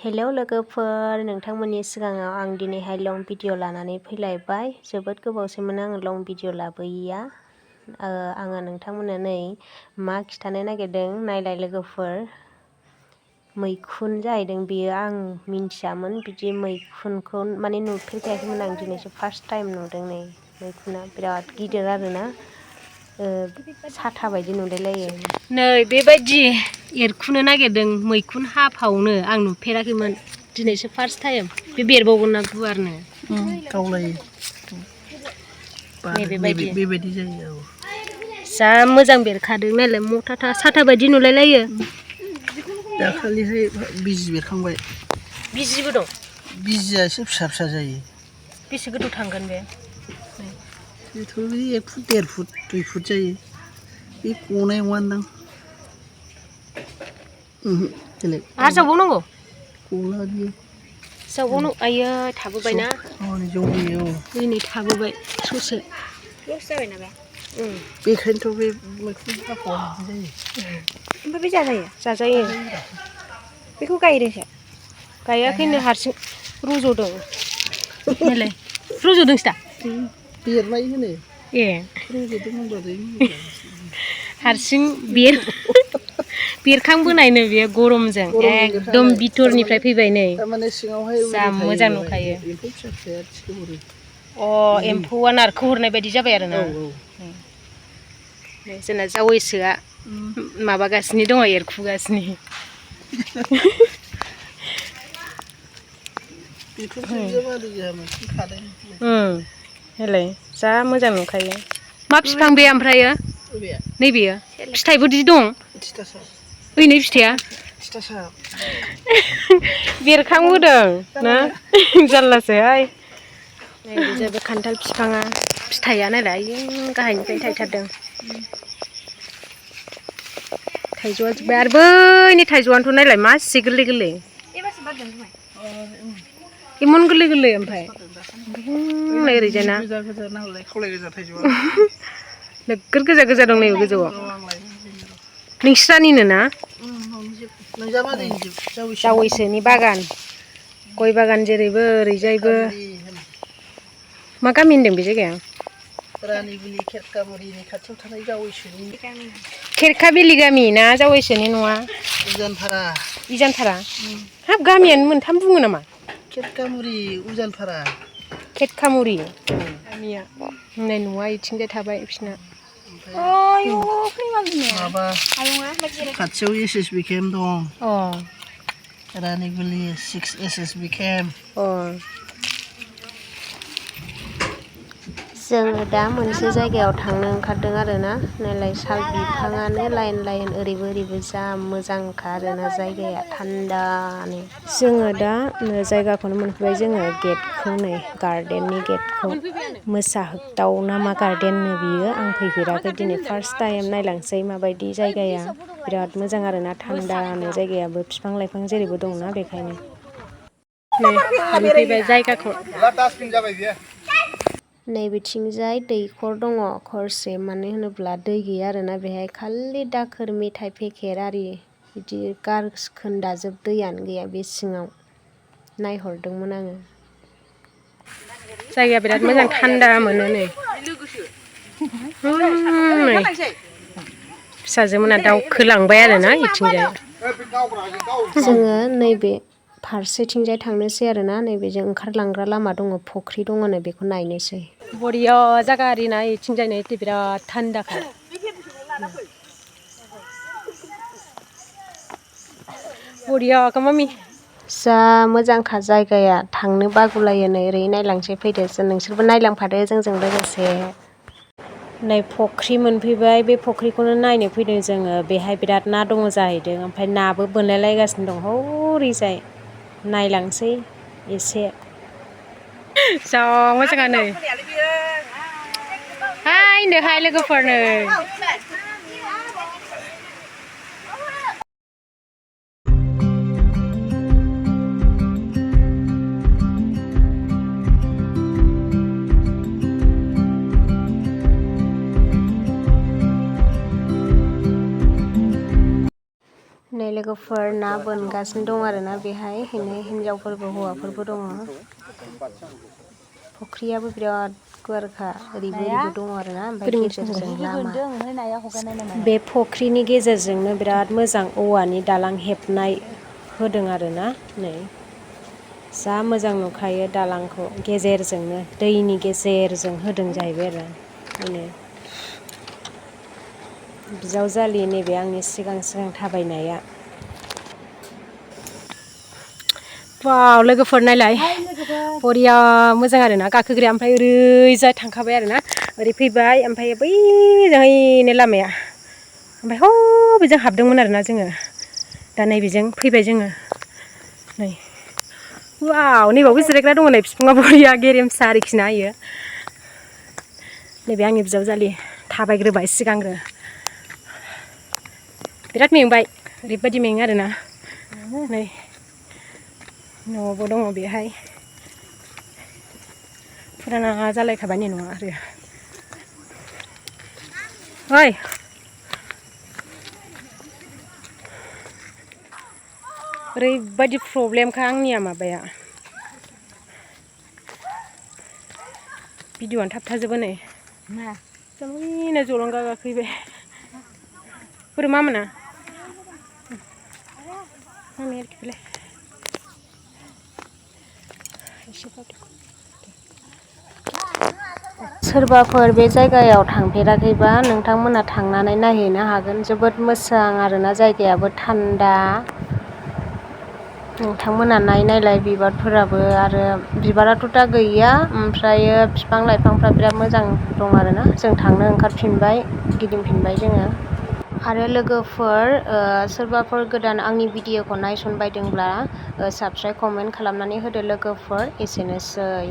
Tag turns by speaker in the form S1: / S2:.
S1: Hello लोगोफोर नोंथांमोननि सिगाङाव आं दिनैहाय लं भिडिअ लानानै फैलायबाय जोबोद गोबावसैमोन आङो लं भिडिअ लाबोयैया आङो नोंथांमोननो नै मा खिथानो नागिरदों नायलाय लोगोफोर मैखुन जाहैदों बेयो आं मिन्थियामोन बिदि मैखुनखौ माने नुफेरखायाखैमोन आं दिनैसो फार्स्ट टाइम नुदों नै मैखुना बिराद गिदिर आरोना साथा बायदि नुलायलायो नै बेबायदि एरखुनो नागिरदों मैखुन हाफावनो आं नुफेराखैमोन दिनैसो फार्स्ट टाइम बे बेरबावगोन ना गुवारनो
S2: गावलायो बेबायदि जायो
S1: जा मोजां बेरखादों नालाय मथाथा साथा बायदि नुलायलायो
S2: दाखालिहाय बिजि बेरखांबाय
S1: बिजिबो दं
S2: बिजिया एसे फिसा फिसा जायो
S1: बेसे गोथौ थांगोन बे
S2: बेथ' 1 फुट 1.5 फुट 2 फुट जायो बे गनाय नङादां
S1: आरो जावबावनांगौ
S2: गला बियो
S1: जावबावनांगौ आयै थाबोबायना
S2: जौबोयो
S1: दिनै थाबोबाय ससे लस जाबायना बे
S2: बेखायनोथ' बे मैखुन हाफावा बिदि जायो
S1: ओमफ्राय बे जाजायो बेखौ गायदोंसो गायाखैनो हारसिं रज'दों नालाय रज'दोंसो दा
S2: बेरनाय होनो
S1: ए
S2: रज'दों होनबाथाय
S1: हारसिं बेरखांबोनायनो बेयो गरमजों एकदम बिथरनिफ्राय फैबाय नै
S2: थारमाने सिङावहाय
S1: जा मोजां नुखायो
S2: एम्फौ फिसा फिसाया थिखोहरो
S1: एम्फौआ नारखोहरनाय बायदि जाबाय आरोना जोंना जावैसोआ माबागासिनो दङ एरखुगासिनो हेलाय जा मोजां नुखायो मा बिफां बे ओमफ्रायो नैबेयो फिथाइबोदि दं ओइ नै फिथाइया बेरखांबोदों ना जारलासोहाय ओरैजाय बे खान्थाल बिफाङा फिथाइया नालाय गाहायनिफ्रायनो थायथारदों थाइजौआ जोब्बाय आरो बैनि थाइजौआनोथ' नायलाय मासि गोरलै गोरलै इमान गोरलै गोरलै ओमफ्राय ओरैजाय ना नोगोर गोजा गोजा दं नैबे गोजौआव नोंस्रानिनो ना जावैसोनि बागान गय बागान जेरैबो ओरैजायबो मा गामि होनदों बे जायगाया
S2: रानिबुलि खेरखामुरिनि खाथियाव थानाय जावैसोनि
S1: खेरखाबिलि गामि ना जावैसोनि न'आ इजानफारा हाब गामियानो मोनथाम बुङो नामा
S2: खेरखामुरि उजानफारा
S1: खेरखामुरि गामिया होननाय न'आ इथिंजाय थाबाय बिसिना
S2: माबा खाथियाव SSB केम्प दं रानिबुलि 6 SSB केम्प
S1: जोङो दा मोनसे जायगायाव थांनो ओंखारदों आरोना नायलाय साल बिफाङानो लाइन लाइन ओरैबो ओरैबो जा मोजांखा आरोना जायगाया थान्दानो जोङो दा जायगाखौनो मोनफैबाय जोङो गेटखौ नै गार्डेननि गेटखौ mwsha hokdao ना मा गार्डेननो बियो आं फैफेराखै दिनै फार्स्ट टाइम नायलांसै माबायदि जायगाया बिराद मोजां आरोना थान्दानो जायगायाबो बिफां लाइफां जेरैबो दंना बेखायनो मोनफैबाय जायगाखौ नैबेथिंजाय दैखर दङ खरसे मानो होनोब्ला दै गैया आरोना बेहाय खालि दाखोर मेथाइ पेकेट आरि बिदि गारखोन्दाजोब दैयानो गैया बे सिङाव नायहरदोंमोन आङो जायगाया बिराद मोजां थान्दा मोनो नै फिसाजोमोना दावखोलांबाय आरोना इथिंजाय जोङो नैबे फारसेथिंजाय थांनोसै आरोना नैबेजों ओंखारलांग्रा लामा दङ फुख्रि दङनो बेखौ नायनोसै बरिया जागा आरिना इथिंजाय नै बिराद थान्दाखा बरियाखा मामि जा मोजांखा जायगाया थांनो बागुलायो नै ओरै नायलांसै फैदो नोंसोरबो नायलांफादो जोंजों लोगोसे नै फुख्रि मोनफैबाय बे फुख्रिखौनो नायनो फैदों जोङो बेहाय बिराद ना दङ जाहैदों ओमफ्राय नाबो बोनलायलायगासिनो दं हौरैजाय नायलांसै एसे जा मोजां नै हाय होनदोहाय लोगोफोरनो नै लोगोफोर ना बोनगासिनो दं आरोना बेहाय हिन्जावफोरबो हौवाफोरबो दङ। फुख्रियाबो बिराद गुवारखा ओरैबो ओरैबो दङ आरोना ओमफ्राय गेजेरजों लामा। बे फुख्रिनि गेजेरजोंनो बिराद मोजां औवानि दालां हेबनाय होदों आरोना नै जा मोजां नुखायो दालांखौ गेजेरजोंनो दैनि गेजेरजों होदों जाहैबाय आरो बेनो बिजावजालि नैबे आंनि सिगां सिगां थाबायनाया। वाव लोगोफोर नायलाय बरिया मोजां आरोना गाखोग्राया ओमफ्राय ओरैजाय थांखाबाय आरोना ओरै फैबाय ओमफ्राय बैजोंहायनो लामाया ओमफ्राय बेजों हाबदोंमोन आरोना जोङो दा नैबेजों फैबाय जोङो नै वाव नैबावबो जिरायग्रा दङ नै बिफाङा बरिया गेरेमसा आरोखि ना इयो। नैबे आंनि बिजावजालि थाबायग्रोबाय सिगांग्रो बिराद मेंबाय ओरैबायदि मेङो आरोना नै न'आवबो दङ बेहाय फुराना जालायखाबाय नै नङा आरो ओइ ओरैबायदि प्रब्लेमखा आंनिया माबाया भिडिअ'आनो थाबथाजोबो नै जमैनो जलंगा गाखहैबाय बोरो मा मोना सोरबाफोर बे जायगायाव थांफेराखैबा नोंथांमोना थांनानै नायहैनो हागोन। जोबोद मोजां आरोना जायगायाबो थान्दा नोंथांमोना नायलाय बिबारफोराबो आरो बिबाराथ' दा गैया ओमफ्रायो बिफां लाइफांफ्रा बिराद मोजां दं आरोना जों थांनो ओंखारफिनबाय गिदिंफिनबाय जोङो। आरो लोगोफोर सोरबाफोर गोदान आंनि भिडिअ'खौ नायसनबायदोंब्ला साबस्क्राइब कमेन्ट खालामनानै होदो लोगोफोर एसेनोसै।